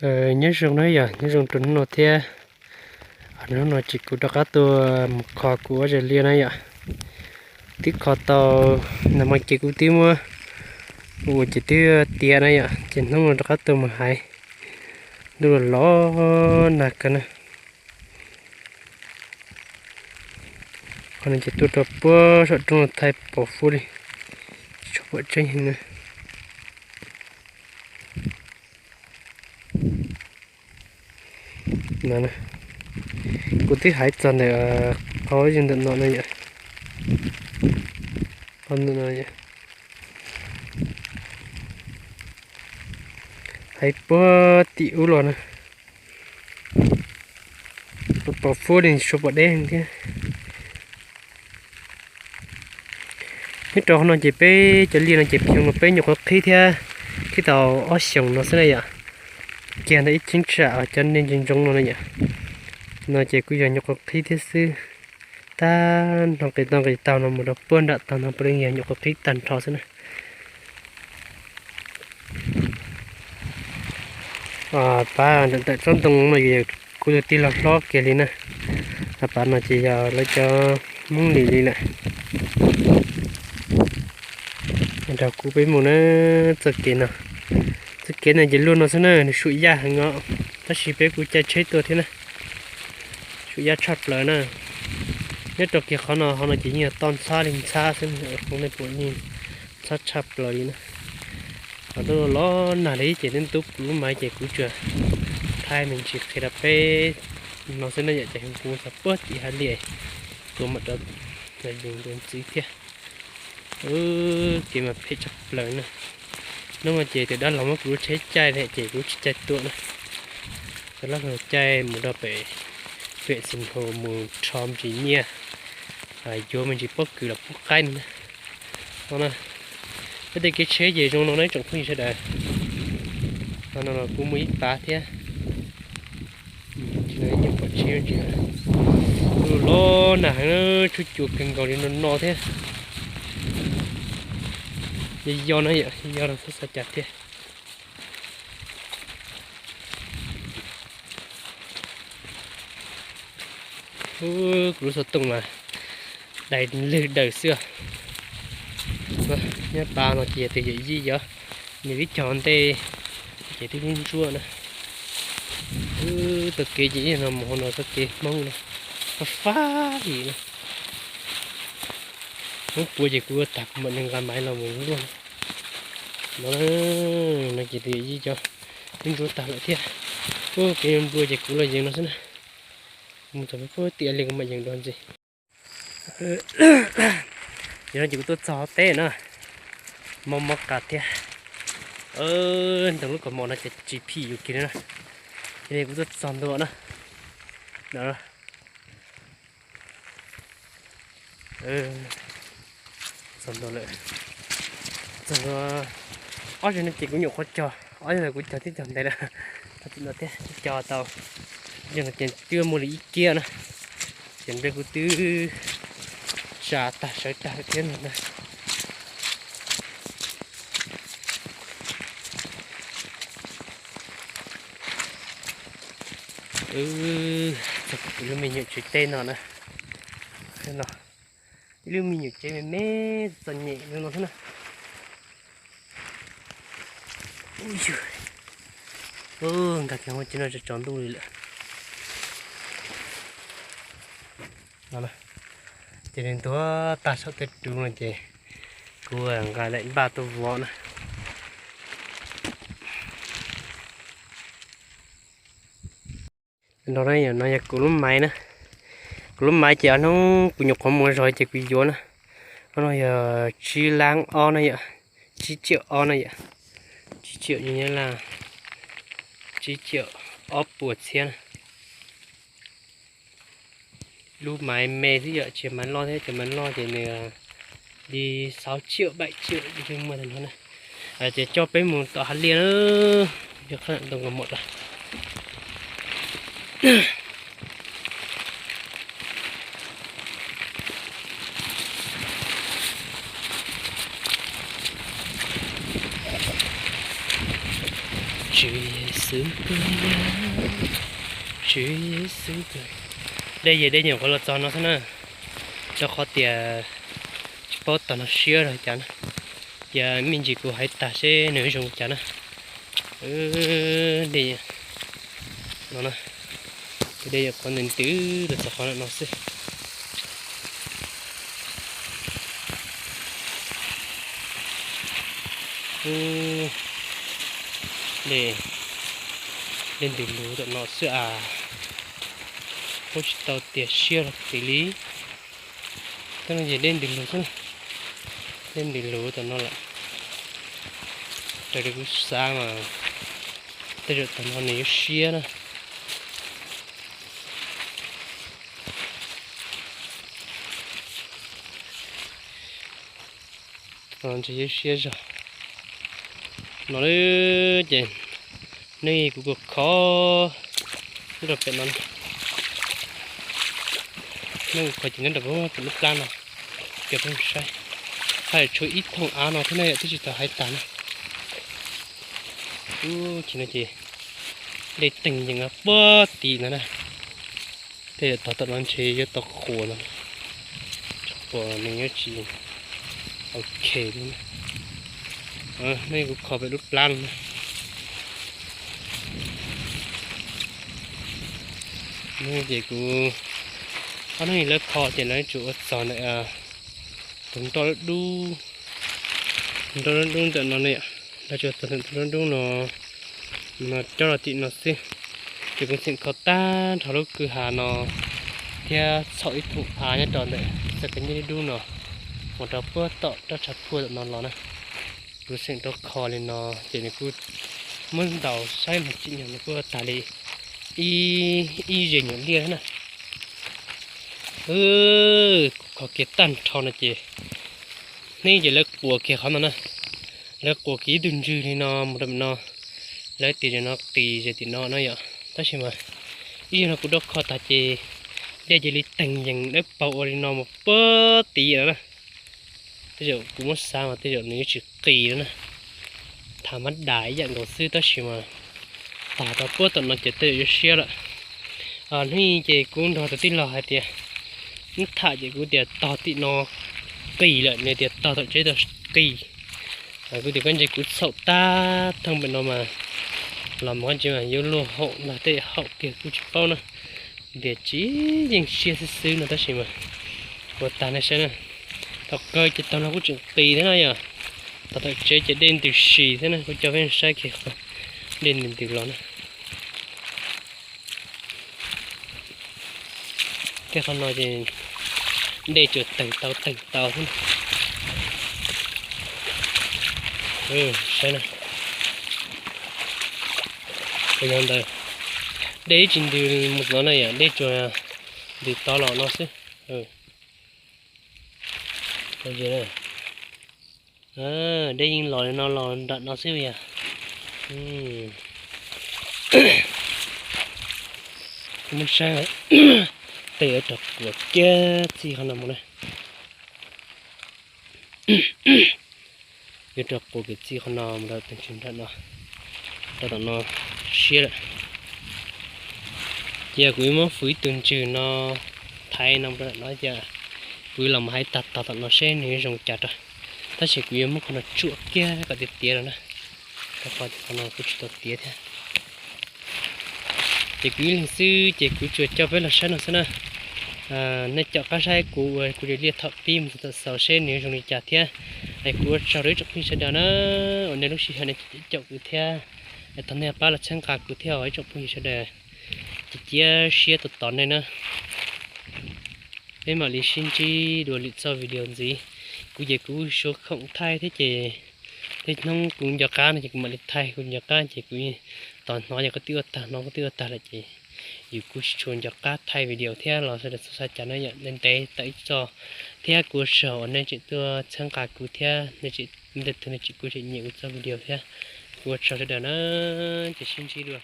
Nyob zoo na yom, nyob zoo rau hnub no thiab. Hnub no ces kuv rov qab tuaj mus kho kuv ob zaj liaj na yom. Twb kho tau, nag hmo ces kuv twb muab ua ces twb tiav na yom, ces hnub no rov qab tuaj mus hais. Ntuj los los nag kawg na. Qhov no ces tuaj rau puag saum roob no thaij pom fub li, tsis tshua pom tseeb heev na. Kuv twb hais txog ntawm qhov yeej ntawm no na yom, qhov ntawm no yom, hais puag tim ub los na. Pom fub li tsis tshua pom deb heev thiab. Nyob rau qhov no ces peb cov liaj no ces xyoo no peb nyuam qhuav qhib thiab, qhib tau ob xyoos no xwb na yom. Kiag ntawm ib cheeb tsam cov niag ntsoov ntsoov no na yom, no ces kuj yog nyuam qhuav qhib thiab xwb. Tag nrho nqis tau nqis taug no mus rau puag nram taug no puav leej yog nyuam qhuav qhib tag nrho xwb na. Pab ntawm tsob ntoo no kuv tus tij laug hlob kiag li na. Pab no ces yog lawv cov Hmoob Lis li lawm. Nrog kuv peb mus na, txoj kev no, txoj kev no ces luaj no xwb na, nws suam yaj heev os, tab sis peb kuj caij tsheb tuaj thiab na. Suam yaj tshaj plaws na. Nyob rau kiag qhov no, qhov no ces yeej yog toj ntxhab li ntxhab xwb, nej pum yeej ntxhab tshaj plaws li na. Qhov no los nag li ces twb ntub kuv lub maiv ces kuv tsuas thaij me ntsis qhia rau peb no xwb na yom, ces kuv xav puag tim haiv liaj tuaj mam rov yees dua ntxiv thiab. Kev mas phem tshaj plaws na. Hnub no ces tus dab laug muab kuv lub tsheb caij li ces kuv tsis caij tuaj na. Tus dab laug caij mus rau pem, pem Xeem Nraus mus rho me ntsis nyiaj, yuav me ntsis pob kws los pub qaib no na. No na, peb tej kev tsheb ces zoo no na ib tsoom phooj ywg sawv daws. No no kuj muaj ib pab thiab. Tsis no ib nyuag pom tsheb ntsis na. Los nag heev, tshuaj cua kawg nkaus li no no thiab. Yog no yom, yog no txhob xav cas thiab. Kuv lub xov tooj mas dais lwg daws xwb. Nyob tas no ces yog tus yawm yij yog nws ib cog ntej ces twb ntsuab ntsuab na. Txoj kev ces ib yam no mus hauv no txoj kev Hmoob no fab fab li na. Hmoob puav ces kuv ua tag kuv mam li nqa maiv los mus luaj no. No ces tus yawm yij cov twb ntsuab tag lawm thiab. Ua kev nplua ces kuv los yees no xwb na. Mus txog pem puag tim li kuv mam yees dua ntxiv. Yog no ces kuv tuaj txog teb na, mob mob qab thiab. Ntawm lub kaus mom no ces tsis phim yus kiag li na. Ces kuv tuaj txog ntua na. Txog ntua lawm. Txog ntua ob zaug no ces kuv nyuam qhuav cog, ob zaug no kuv cog tib cog ntev lawm. Tau tim no thiab cog tau, zaug no ces twb muaj li ib kiab na. Ces nplej kuv twb tsa tag sawv tag lawm thiab no na. Txog kuv lub me nyuam tsev teb no na. Ib lub me nyuam tsev me me txom nyem no xwb na. Nkag kiag hauv tsev no tsaus ntuj li lawm. Ces nws ntuag tag saum tej roob no ces kuv nqa daim npaj tuaj vov na. No, no yog kuv lub maiv na. Kuv lub maiv ces ob hnub kuv nyuam qhuav muaj zog ces kuv yuav na. Ob no yog tsib lab ob na yom, tsib tsiaum ob na yom, tsib tsiaum nyab laj, tsib tsiaum ob puas txhiab na. Lub maiv me xwb yom, tsis yog maiv loj thiab, cov maiv loj ces nws li sáu triệu, bảy triệu li muaj tag nrho na. Ces coj peb mus tom hav liaj na, yog qhov ntoo nkaus mom rau. Jeez. Tswv Yexus, dej ces dej nyuam qhuav los txog no xwb na, rau qhov tias tsis paub tog no siab los cas na. Ces me ntsis kuv hais tag seb nws zoo cas na. Dej no na, ces dej nyuam qhuav ntws ntws los txog qhov no xwb. Dej, dej ntws lug tom no xwb as. Kuj tsis tau tias siab los tis li. Tab no ces dej ntws lug xwb, dej ntws lug tom no lawm. Raws li kuv xav mas tej zaum tog no nws yuav siab na. Ntshe yuav siab zog no lawm ces neb kuv kho nyob rau pem no, neb kuv kho ces nyob rau pem lub plab no, cov phooj ywg saib, haj yam tshuav ib thooj av no thiab ne, twb tsis tau hais tag na. Ub, ces no ces dej teeg yees puag tim no na. Tej zaum tog tom no ntshe yuav tau qhuas no, qhuas nws yuav tsis ok li. Nej kuv kho pem lub plab no na. Ces kuv, ob hnub lawv kho ces lawv tsuas ua txog ntawm tus nroj dub, tus nroj dub ntawm no ne, lawv tsuas ua txog ntawm tus nroj dub no, no coj los tim no xwb. Ces kuv tseem kho tag nrho lub kwj ha no thiab txhom ib thooj av nyob rau ntawm txoj kev ncej dub dub no mus rau puag tom roj tshav puag tom no los na. Kuv tseem rau kho li no ces nws kuj muab ntaus saib mas tsim nyog nws kuj tag li ib ze nyuam liaj na. Kuv kho kiag tag nrho no ces hnub ces lawv quas kiag qhov no na, lawv quas kiag ib tug ntswg li no mus rau pem no, lawv tias no qis ze tim no no yom. Tab sis mas ib zaug no kuv rau kho tag ces dej cia li teeg yees dawb paug ua li no mus puag tim no na. Tej zaum kuv muab xav mas tej zaum nws yuav tsis qis no na, tham mab dam ib yam nkaus xwb tab sis mas tog rau puag tom no ces tej zaum yuav siab lawm. Hnub i ces kuv nrog tus tij laug hais tias, nws tham ces kuv tias tog tim no qis lawm, nws tias tog tom tsev tod qis. Kuv tias koj ntse kuv txhaum tag thooj pem no mas los mus koj ntse mas yuav luag haum nrog tej haum kiag kuj tsis paub na. Tias tsis yeej siab xwb xwb no tab sis mas ua tag nej saib na, thaum kawg ces tog no kuj tseem qis thiab na yom. Tog tom tsev ces dej ntws si thiab na, kuv coj peb saib kiag dej ntws ntws los na. Tej qhov no ces dej tsuas teeg tau teeg tau xwb. Saib na, yog ntawd dej ib tsis ntws mus no na yom, dej tsuas ntws tod los no xwb. Dej yeej los li no los nram no xwb yog. Kuv muab saib, tej yuav rov quas kiag txij qhov no mus na. Yuav rov quas kiag txij qhov no mus rau tus ntswg nram no, rau tom no siab lawm. Ces kuv yuav muab fws ib tug ntswg no thaiv no mus rau tom no ces kuv yuav los mus hais tag tog tom no seb nws yuav zoo cas rau. Tab sis kuv yuav muab qhov no tsuam kiag kom tiav tiav rau na, rau qhov tias qhov no kuj tsis tau tiav thiab. Ces kuv ib leeg xwb ces kuv tsuas coj peb los saib no xwb na. Nej caum qab saib kuv ua kuv li liaj thaum pib mus txog thaum xaus seb nws zoo li cas thiab. Es kuv ua tsaug rau ib tsoom phooj ywg sawv daws na, uas nej lub sij hawm nej caum kuv thiab. Es thov nej pab los txhawb nqa kuv thiab os ib tsoom phooj ywg sawv daws, cia siab tos tos nej na. Peb mam li sib ntsib dua lwm txoj video ntxiv. Kuv ces kuv suav khoom thaij thiab ces tej hnub kuv nco qab no ces kuv mam li thaij, kuv nco qab ces kuv tos hnov ces kuv twb ua tag, hnov kuv twb ua tag lawm ces yus kuj tsis tshua nco qab thaij video thiab los sawv daws txhob xav cas na yom. Ntev ntev tawm ib txoj thiab kuv ua tsaug uas nej tseem tuaj txhawb nqa kuv thiab nej tseem, nej tseem kuj tseem nyiam kuv txoj video thiab. Kuv ua tsaug sawv daws na, ces sib ntsib dua.